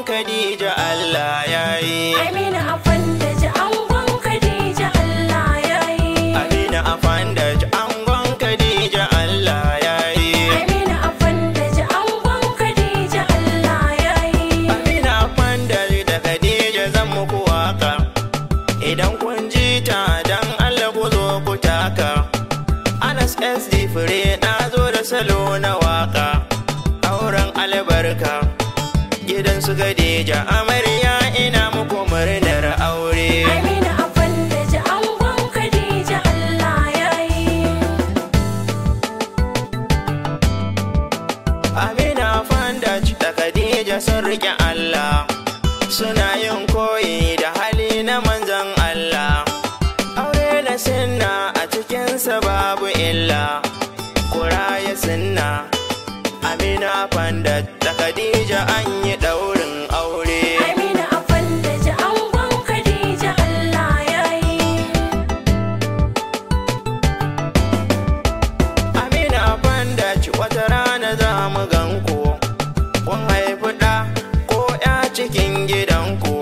angon Khadija Allah yayi. Aminu Afandaj angon Khadija Allah yayi. Aminu Afandaj angon Khadija Allah yayi. Aminu Afandaj angon Khadija Allah yayi. Aminu Afandaj da Khadija zan muku waka. Idan kun ji ta dan Allah ku zo ku taka. Anas SD Fure na zo da salo na waka. Auren albarka gidan su Khadija amarya ina muku murnar aure. Aminu Afandaj angon Khadija Allah yayi. Aminu Afandaj da Khadija sun rike Allah, suna yin koyi da hali na manzon Allah. Aure na sunna a cikinsa babu illa, kuraya sunna. Aminu Afandaj da Khadija an yi ɗaurin aure. Aminu Afandaj angon Khadija Allah yayi. Aminu Afandaj wata rana za mu ganku, kun haifi ɗa ko ya cikin gidanku.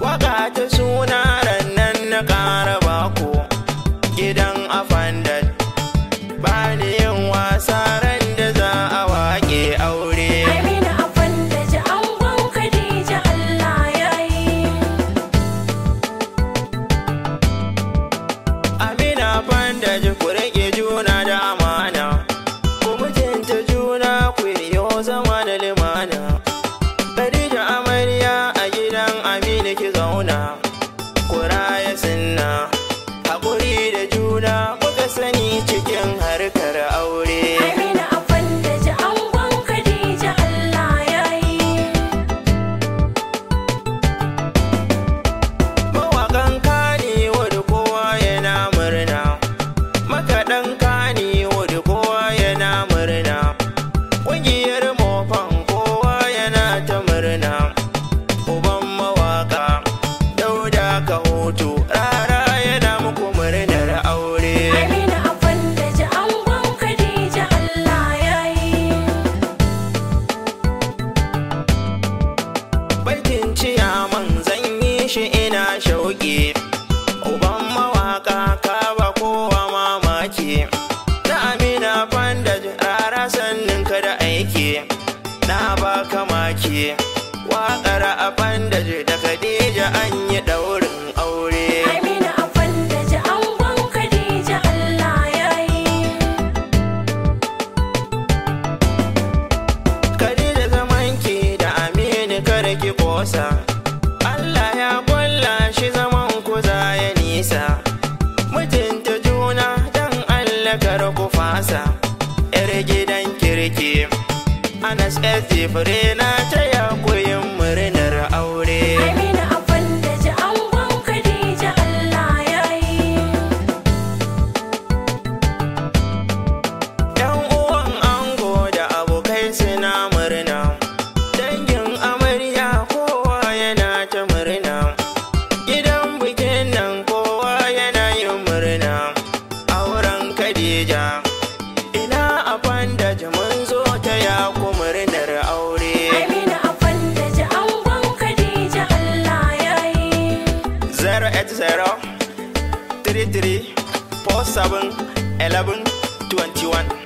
Waka ta suna rannan na ƙara baku, gidan Afandaj. Ba ni yin wasa ran da za a waƙe aure. Aminu Afandaj angon Khadija Allah yayi. Aminu Afandaj ku riƙe juna da amana, ku mutunta juna ku yi zama da limana. Khadija amarya a gidan Aminu ki zauna, ku raya sunna, haƙuri da juna kuka sani cikin harkar aure. Aminu Afandaj angon Khadija Allah yayi. Mawaƙan Kannywood kowa yana murna, makaɗan Kannywood kowa yana murna, ƙungiyar mofan kowa yana ta murna. Uban mawaƙa Dauda Kahutu Rara yana muku murnar aure. Aminu Afandaj angon Khadija Allah yayi. Baitin ciyaman zan yi shi ina shauƙi, uban mawaƙa ka ba kowa mamaki. Na Aminu Afandaj Rara sannin ka da aiki, na baka maki. Waƙar Afandaj da Khadija an yi ɗaurin aure. Aminu Afandaj angon Khadija Allah yayi. Khadija zamanki da Aminu kar ki kosa, Allah ya kulla shi zaman ku za ya nisa. Mutunta juna dan Allah kar ku fasa, yar gidan kirki. Anas SD Fure na taya ku yin murnar aure. Aminu Afandaj angon Khadija Allah yayi. Yan uwan ango da abokai suna murna, dangin amarya kowa yana ta murna. Gidan bikin nan kowa yana yin murna, auren Khadija. Ina Afandaj mun zo taya ku murnar aure. Aminu Afandaj angon Khadija Allah yayi. 080 33 47 11 21.